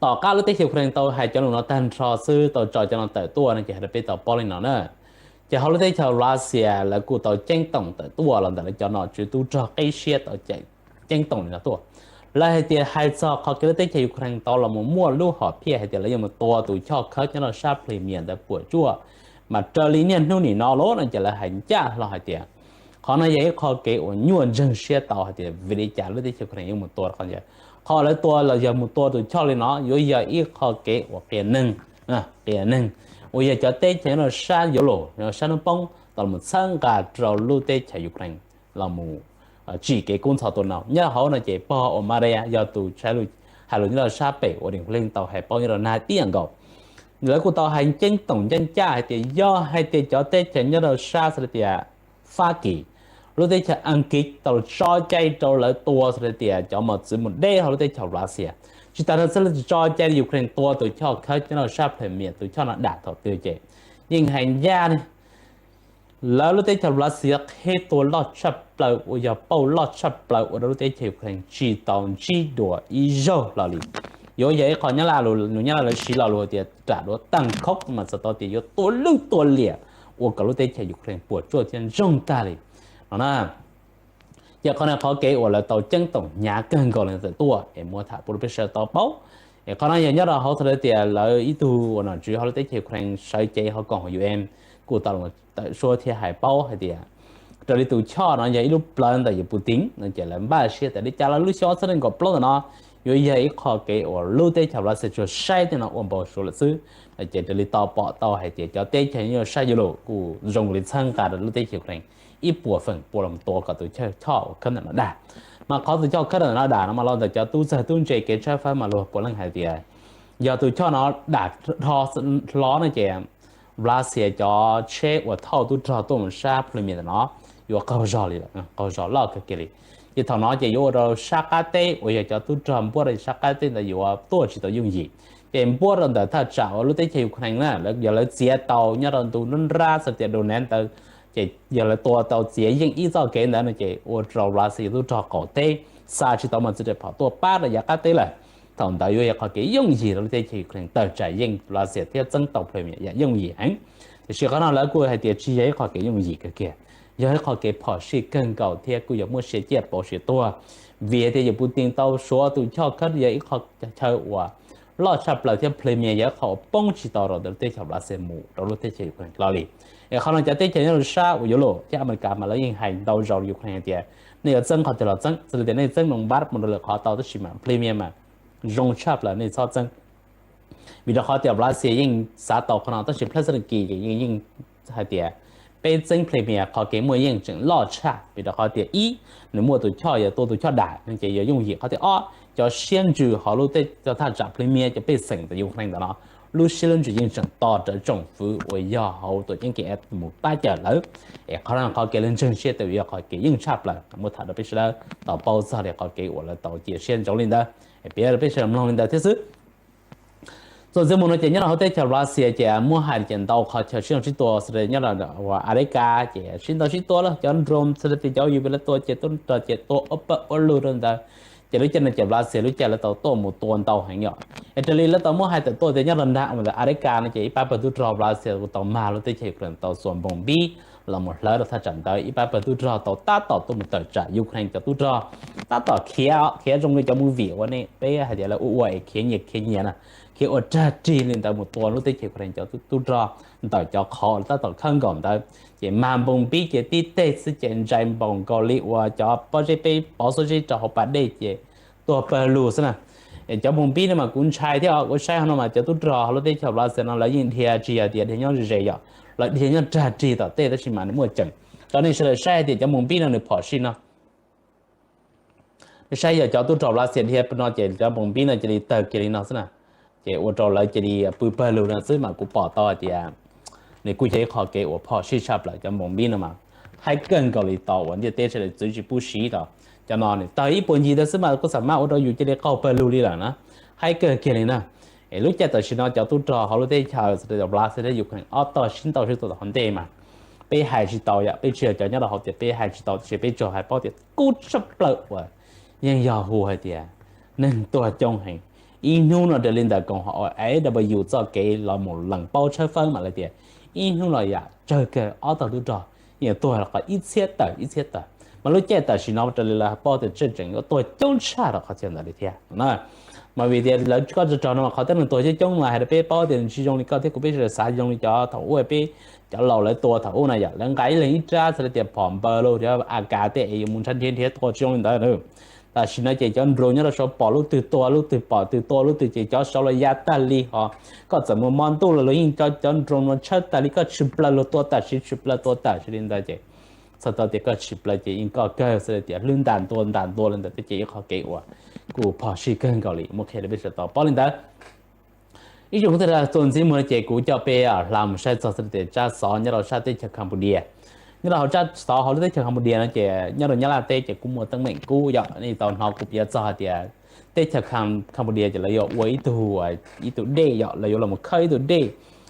Tom qab lub teb chaws Ukraine tau hais cov lus no tag nrho xwb tau tso cov no tawm tuaj no ces hais rau peb tau paub li no na. Ces hauv lub teb chaws Russia lawv kuj tau ceeb toom tawm tuaj los ntawm lawv cov nom tswv tub rog qib siab tau ceeb toom li no tuaj. Lawv hais tias hais txog qhov kev lub teb chaws Ukraine tau los mus muaj lub hom phiaj hais tias lawv yuav mus tua tus choj khawb nyob rau sab Crimea ntawd puas tsuaj, mas raws li niaj hnub nim no los no ces lawv hais ncaj hlo hais tias qhov no yog ib qho kev uas nyuaj ntseeg siab tau hais tias vim li cas lub teb chaws Ukraine yuav mus tua qhov ntawd. Qhov lawv tua los yog mus tua tus choj li no yuav yog ib qho kev uas qias neeg, qias neeg uas yog cov teb chaws nyob rau sab yuav luam sab hnub poob tau los txhawb nqa rau lub teb chaws Ukraine los mus tsim kev kub ntxhov tua no. Nyob hauv no ces pog uas Maria yog tus hais lus nyob rau sab pem uas Ukraine tau hais paub nyob rau nag tiaj nkaus. Lawv kuj tau hais ceeb toom ncaj ncaj hais tias yog hais tias cov teb chaws nyob rau sab xws li tias Fab Kis, lub teb chaws Askiv tau tso cai rau lawv tua xws li tias cov mos txwv mus deb hauv lub teb chaws Russia. Tsis tas no xwb lawv tso cai Ukraine tua tus choj khawb nyob rau sab Crimea, tus choj no dam thaum twg ces yeej hais ncaj li lawv lub teb chaws Russia qhib tua loj tshaj plaws uas yog pauj loj tshaj plaws ua rau lub teb chaws Ukraine tsis tau ntsib dua ib zaug hlo li. Yuav yog ib qho Nyab Laj, nws Nyab Laj lawv siv lo lus tias ram duav tag khoob mas txhais tau tias yuav tua lwj tua liam ua kom lub teb chaws Ukraine puas tsuaj thiab ntsoog tag li no na. Ces qhov no qhov kev uas lawv tau ceeb toom hnyav kawg nkaus li tawm tuaj es muab tham pub rau peb sawv daws tau paub. Es qhov no yog nyob rau hauv txog tias lawv ib tug uas nom tswv hauv lub teb chaws Ukraine sawv cev hauv koom haum UN kuj tau los tawm suab thiab hais paub hais tias raws li tus choj no yog ib lub plawv ntawm yawm Putin no ces lawv npaj siab tias li cas los lub xyoo ob txhiab nees nkaum plaub ntawm no yuav yog ib qho kev uas lub teb chaws Russia tsuas saib tej no ua npau suav lawm xwb. Ces raws li tau pom tau hais tias cov teb chaws nyob sab yuav luam kuj zoo li txhawb nqa rau lub teb chaws Ukraine ib puas feem pua los tua kom tus choj uas khawb ntawm no dam. Mas qhov tus choj khawb ntawm no dam no mas los ntawm cov tub txawg tub ntse kev tshawb fawb mas luag puav leej hais tias yog tus choj no dam hlo no ces Russia cov tsheb uas thauj tub rog tuaj mus sab Crimea ntawm no yuav qaug zog li, qaug zog loj kawg kiag li. Ces thaum no ces yuav ua rau sab qab teb uas yog cov tub rog npuab rau sab qab teb ntawd yuav tuaj tsis tau yooj yim. Ces npuab rau ntawm thaj tsam uas lub teb chaws Ukraine na, yog lawv txiav tau nyob rau ntu nruab nrab xws tias Donetsk ntawd, ces yog lawv tua tau txiav yeej ib txoj kev ntawd no ces ua rau Russia tub rog qaum teb xa tsis tau mos txwv riam phom tuaj pab rau yav qab teb lawm. Thaum ntawd yuav yog qhov kev yooj yim rau lub teb chaws Ukraine tawm tsam yeej Russia thiab txeeb tau Crimea yam yooj yim heev. Tiam sis qhov no lawv kuj hais tias tsis yog ib qho kev yooj yim kawg kiag, yog ib qho kev phom sij kawg nkaus thiab kuj yog muaj sia ciaj pauv sia tuag. vim tias yawg Putin tau suav tus choj khawb yog ib qho chaw uas loj tshaj plaws thiab Crimea yog ib qho uas poob tsis tau rau ntawm teb chaws Russia mus rau lub teb chaws Ukraine los li. Es qhov no cov teb chaws nyob rau sab uas yuav luag thiab Amelikas mas lawv yeej hais ntau zaus rau Ukraine hais tias nej yuav txeeb qhov twg los txeeb, txawm tias nej txeeb Donbas mus rau lwm qhov tau tab sis mas Crimea mas zoo tshaj plaws nej txhob txeeb. Vim rau qhov tias Russia yeej xav tau qhov no tab sis Zelensky yeej hais tias peb txeeb Crimea qhov kev muaj yeej tseem loj tshaj vim rau qhov tias ib, nws muaj tus choj yog tua tus choj dam no ces yog yooj yim. Qhov tias ob, cov siab ntsws hauv lub teb chaws thaj tsam Crimea cov pej xeem ntawm Ukraine ntawm no lub siab lub ntsws yeej tseem to rawv tsoom fwv uas yog hauv tuam ceeb kev mus pab cawm lawv. Es qhov no qhov kev lawv ntseeg siab tes yog qhov kev yeej tshaj plaws muab tham rau peb sawv daws tau paub txog li qhov kev uas lawv tau cia siab ntsoov li ntawd. Piav rau peb sawv daws mloog li ntawd thiab xwb. Txuas ntxiv mus no ces nyob rau hauv teb chaws Russia ces muab hais ces ntau qhov chaw sib ntaus sib tua xws li nyob rau Alaska ces sib ntaus sib tua lawm cov drone xws li tias cov U A V lawv tua ces tub rog ces tua ua pawg ua lug rau ntawd. Ces lub caij no ces Russia lub caij lawv tau tuaj mus tua ntau heev yom. Es raws li lawv tau muab hais tawm tuaj tias nyob rau nram Alaska no ces ib pab pawg tub rog Russia uas tau mag lub teb chaws Ukraine tau xuas npoos npib los mus hlawv rau thaj tsam ntawd. Ib pab pawg tub rog tau tab tom tuaj mus tawm tsam Ukraine cov tub rog tab tom khiav khiav zoo li cov movie uas nej peb hais tias lawv ua ua es khiav nyias khiav nyias na, khiav ua rag rig li ntawd mus tua lub teb chaws Ukraine cov tub rog ntawm cov qhov uas tab tom khawb nkaus ntawd. Ces mag npoos npib ces tib teg xwb ces ntsais npaum nkaus li uas cov pob zeb peb pov xuab zeb rau hauv pas dej ces tuag pawg lug xwb na. Cov npoos npib no mas kuv ntshai thiab os, kuv saib hauv no mas cov tub rog hauv lub teb chaws Russia no lawv yeej dhia tsis yog tias dhia nyob ze ze yom, lawv dhia nyob rag rig tom tej tab sis mas nws muaj ceem. Cov nej sawv daws saib hais tias cov npoos npib no nws phom sij no, nej saib yog cov tub rog Russia dhia no ces cov npoos npib no cia li tawg kiag li no xwb na. Ces ua rau lawv cia li pw pawg lug no xwb mas kuv pom tau hais tias nws kuj yog ib qho kev uas phom sij tshaj plaws. Cov npoos npib no mas haib kawg nkaus li tau uas ntiaj teb sawv daws txwv tsis pub siv tau. Cov no nws tawg ib puas ncig ntawd xwb mas kuj xam maj ua rau yus cia li qaug pawg lug li lawm na, haib kawg kiag li na. Es lub caij tam sim no cov tub rog hauv lub teb chaws Russia thiab Ukraine ob tog sib ntaus sib tua tom hauv ntej mas peb hais tsis tau yom, peb tsis yog cov nyob rau hauv tias peb hais tsis tau tiam sis peb tsuas hais paub tias kub tshaj plaws uas yeej yog hu hais tias neeg tuag coob heev. Ib hnub no raws li ntawm koom haum A W txoj kev los mus lees paub tshawb fawb mas lawv tias ib hnub no yam tsawg kawg ob tog tub rog yeej tuag los qhov ib txhiab tawm ib txhiab tawm. Mas lub caij tam sim no raws li lawv paub tias tseem tseem yuav tuag coob tshaj rau qhov chaw ntawd li thiab na. Mas vim tias lawv koj tso rog no mas qhov tej neeg tuag coob coob mas hais rau peb paub tias nws tsis zoo li koj thiab kuv peb sawv daws xav zoo li cov thaum ub peb cov laus lawv tua thaum ub na yom, lawv nqa ib leeg ib rab xws li tias phom npaws los yog A K tej es yuav mus nrhiav nrhiav nrhiav tua tsis zoo li ntawd na. Tam sim no ces cov drone nyob rau saud pom lub twg tua lub twg, pom twg tua lub twg ces cov saud los ya tag li ho. Koj txawm mus hmo ntuj los luag yeej cov drone no tshawb tag li, koj tshwm plaws luag tua tag siv, tshwm plaws tua tag siv li ntawd ces txhais tau tias koj tshwm plaws ces yeej koj kawg xws li tias hlwb ntas ntua ntas ntua li ntawd ces ib qho kev uas kuj phom sij kawg nkaus li muab qhia rau peb sawv daws tau paub li ntawd. Ib tsoom kwv tij sawv daws, txuas ntxiv mus no ces kuv coj peb hla mus saib txog xws li tias tsab xov nyob rau sab teb chaws Cambodia. Nyob rau hauv tsab xov hauv lub teb chaws Cambodia no ces nyob rau Nyab Laj teb ces kuj muaj teeb meem kub yom, nej tau hnov kuv piav txog hais tias teb chaws Cambodia ces lawv yuav ua ib tug, ib tug dej yom, lawv yuav los khawb ib tug dej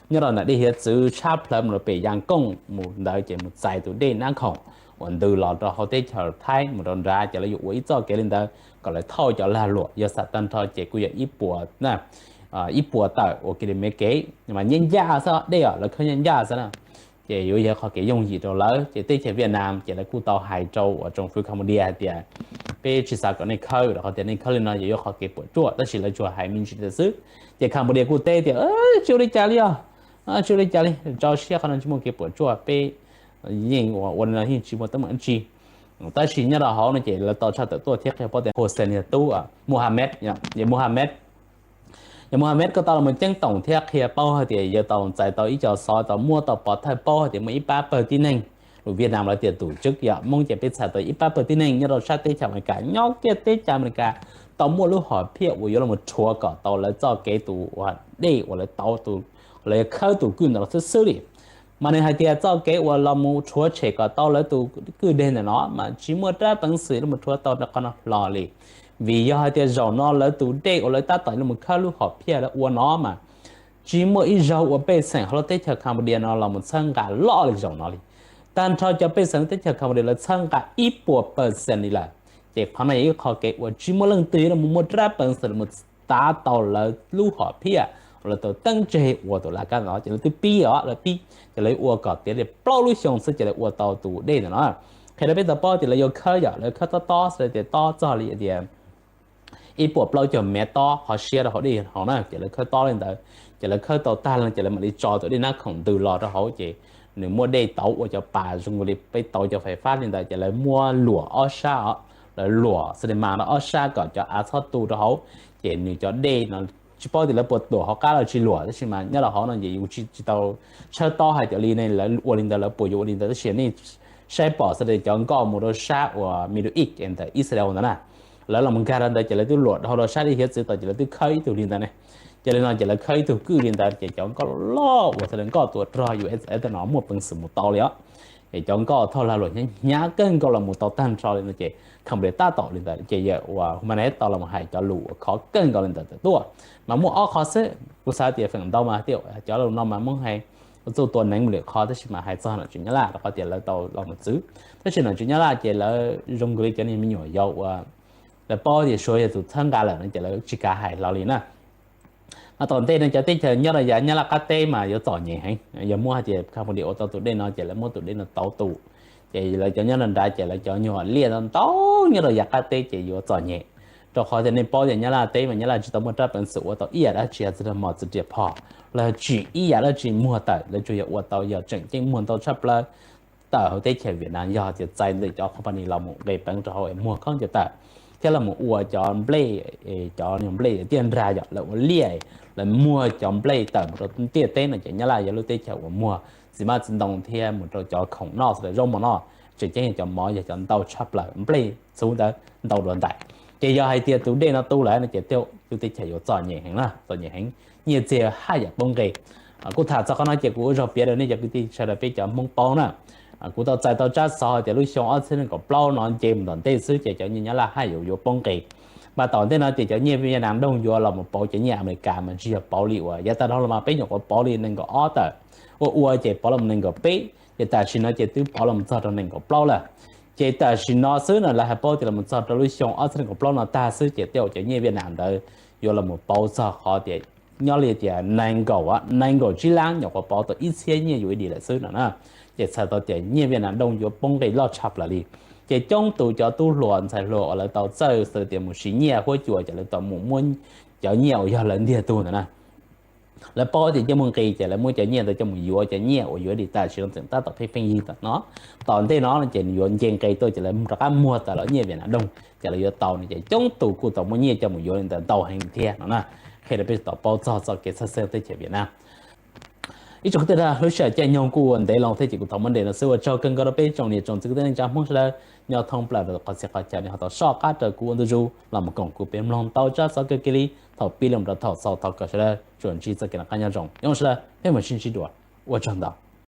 nyob rau nram dej hiav txwv tshab plawv mus rau pem Yas Kooj mus ntawd ces mus txais tus dej Nab Khoom uas ntws los rau hauv teb chaws Thaib mus rau nrad ces lawv yuav ua ib txoj kev li ntawd kom lawv thauj cov lag luam, yog xam tag nrho ces kuj yog ib puas, ib puas tawm uas ki li mev kev mas nyaj ncaj xwb, dej os lawv khawb nyaj ncaj xwb na. Ces yuav yog qhov kev yooj yim rau lawv. Ces teb chaws Viaj Nam ces lawv kuj tau hais rau uas tsoom fwv Cambodia hais tias peb tsis xav kom nej khawb rau qhov tias nej khawb li no yuav yog qhov kev puas tsuaj, tab sis lawv tsuas hais me ntsis ntawd xwb. Ces Cambodia kuj teb tias tsis ua li cas li os, tsis ua li cas li, tso siab, qhov no tsis muaj kev puas tsuaj, peb yeej ua ua li no yeej tsis muaj teeb meem dab tsi. Tab sis nyob rau hauv no ces lawv tau tshaj tawm tuaj thiab qhia paub tias Hussein yog tub Mohammed, yog Mohammed. Yog Mohammed kuj tau los ceeb toom thiab qhia paub hais tias yawg tau txais tau ib co xov tau muab tau pov thawj paub hais tias muaj ib pab pawg tib neeg, lus Viaj Nam lawv tias tus tswb, yog Hmoob ces peb txhais tau ib pab pawg tib neeg nyob rau sab teb chaws Amelikas, nyob kiag teb chaws Amelikas tau muaj lub hom phiaj uas yuav los mus rhuav kom tau lawv txoj kev tus uas dej uas lawv tau tus, lawv yuav khawb tus kwj ntawm no xwb xwb li. Mas nws hais tias txoj kev uas los mus rhuav tshem kom tau lawv tus kwj dej ntawm no mas tsis muaj rab peev xwm los rhuav tau rau qhov no hlo li. Vim yog hais tias zaum no lawv tus dej uas lawv tab tom los khawb lub hom phiaj lawv ua no mas tsis muaj ib zaug uas pej xeem hauv lub teb chaws Cambodia no los mus txhawb nqa loj li zaum no li. Tag nrho cov pej xeem lub teb chaws Cambodia lawv txhawb nqa ib puas percent li lawm. Ces qhov no yog ib qho kev uas tsis muaj leej twg los mus muaj rab peev xwm los mus tav tau lawv lub hom phiaj uas lawv tau teeb tseg ua tus laj kab no. Ces lawv twb pib os, lawv pib ces lawv ua kom tiav li plaub lub xyoo xwb ces lawv ua tau tus dej ntawm no. Qhia rau peb tau paub tias lawv yuav khawb yom, lawv khawb tob tob xws li tias tob txog li tias ib puas plaub caug mev tob qhov siab rau hauv dej hauv na, ces lawv khawb tob li ntawd, ces lawv khawb tau tag lawm ces lawv mam li tso tus dej nab khoom ntws los rau hauv ces nws muaj dej tauv ua cov pas zoo li peb tauv cov fais fab li ntawd ces lawv muab luam ob sab os, lawv luam xws li mas rau ob sab kom cov av txhob tu rau hauv, ces nws cov dej no tsis paub tias lawv puas tuam hauv qab los tsis luam, tab sis mas nyob rau hauv no ces yus tsis tau tshawb tob hais tias li ne lawv ua li ntawd lawv puas yuav ua li ntawd, tab sis nej saib pom xws li cov nkoj mus rau sab uas Middle East ntawm Israel ntawd na, lawv los nkag rau ntawd ces lawv twb luam dhau rau sab dej hiav txwv tod ces lawv twb khawb ib tug li ntawd ne. Ces li no ces lawv khawb ib tug kwj li ntawd ces cov nkoj loj uas xws li nkoj tua rog U S S no muaj peev xwm mus tau li os. Ces cov nkoj thauj lag luam hnyav hnyav kawg nkaus los mus tau tag nrho li no ces company tab tom li ntawd ces yawg uas Humanes tau los hais cov lus uas khov kawg nkaus li ntawd tawm tuaj. Mas muaj ob qho xwb, kuv xav tias feem ntau mas tias cov lus no mas Hmoob hais ua txuj tua neeg mus lwm qhov, tab sis mas hais txog nom tswv Nyab Laj rau qhov tias lawv tau los mus txwv. Tab sis nom tswv Nyab Laj ces lawv zoo nkaus li cov niag me nyuam yaus uas lawv paub tias Suav yog tus txhawb nqa lawm no ces lawv tsis kav hais hlo li na. Mas tom ntej no cov teb chaws nyob rau yav Nyab Laj qab teb mas yuav txom nyem heev, yog muab hais tias company ua tau tus dej no ces lawv muab tus dej no tauv tus, ces lawv cov nyob rau nrad ces lawv cov nyuag liaj ntau ntau nyob rau yav qab teb ces yuav txom nyem. Rau qhov tias nej paub tias Nyab Laj teb mas Nyab Laj tsis tau muaj rab peev xwm ua tau ib yam dab tsi yog txwm mos txwv riam phom los tsis ib yam dab tsi muag tawm, lawv tsuas yog ua tau yog tseem ceeb muag ntau tshaj plaws tawm hauv teb chaws Vietnam yog tias txais ntawm cov company los mus nqis peev rau hauv es muag khaub ncaws tawm, thiab los mus ua cov nplej, cov nplej tiaj nrag yom, lawv ua liaj, lawv muag cov nplej tawm mus rau ntiaj teb no ces Nyab Laj yog lub teb chaws uas muag txiv mab txiv ntoo thiab mus rau cov khoom noj xws li zaub mov noj, tseem ceeb yog cov mov yog cov ntau tshaj plaws, nplej txhuv ntawd ntau dua ntais. Ces yog hais tias tus dej no tu lawm no ces tej lub teb chaws yuav txom nyem heev na, txom nyem heev, nyiaj txiag haj yam poob nqis. Kuv tham txog qhov no ces kuv ua zog piav rau nej cov kwv tij sawv daws peb cov Hmoob paub na. Kuv tau txais tau tsab xov hais tias lub xyoo ob txhiab nees nkaum plaub no nce mus tom ntej xwb ces cov nyiaj Nyab Laj haj yam yuav poob nqis. Mas tom ntej no ces cov nyiaj Vietnam doog yuav los mus pauv cov nyiaj Amelikas mas tsis yog pauv li uas yav tag dhau los mas peb nyuam qhuav pauv li nees nkaum ob tawm, ua ua ces pauv los mus nees nkaum peb, ces tam sim no ces twb pauv los mus txog rau nees nkaum plaub lawm. Ces tam sim no xwb no lawv hais paub tias los mus txog rau lub xyoo ob txhiab nees nkaum plaub no tag xwb ces tej zaum cov nyiaj Vietnam ntawd yuav los mus pauv txog qhov tias nyob li tias nees nkaum, nees nkaum tsib lab nyuam qhuav pauv tau ib txhiab nyiaj U S D lawm xwb no na. Ces txhais tau tias nyiaj Vietnam doog yuav poob nqis loj tshaj plaws li. Ces coob tus cov tub hluas ntxhais hluas uas lawv tau txawj xav tias mus siv nyiaj huab cua ces lawv tau mus muab cov nyiaj uas yog lawv ntiag tug ntawd na, lawv paub tias nyiaj muaj nqis ces lawv muab cov nyiaj ntawd coj mus yuav cov nyiaj uas yuav li tam sim no tseem tab tom pheej pheej yig tam no. Tom ntej no ces nws yuav nce nqis tuaj ces lawv rov qab muag tawm los nyiaj Vietnam doog ces lawv yuav tau no ces coob tus kuj tau muab nyiaj coj mus yuav li ntawd ntau heev thiab no na. Qhia rau peb tau paub txog txoj kev txhawj xeeb teb chaws Vietnam. Ib tsoom kwv tij, lub sij hawm caij nyoog kuj ua ntev loo thiab ces kuv thov muab nres no xwb, ua tsaug kawg nkaus rau peb tsoom niam tsoom txiv kwv tij neej tsa Hmoob sawv daws nyob thoob plaws rau qhov txhia qhov chaw nej ho tau soj qab raws kuv ua ntu zus los mus koom kuv peb mloog ntau tsab xov kawg kiag li thaum pib los rau thaum xaus thov kom sawv daws tsuas ntsib txoj kev noj qab nyob zoo. Nyob zoo sawv daws, peb mam sib ntsib dua. Ua tsaug ntau.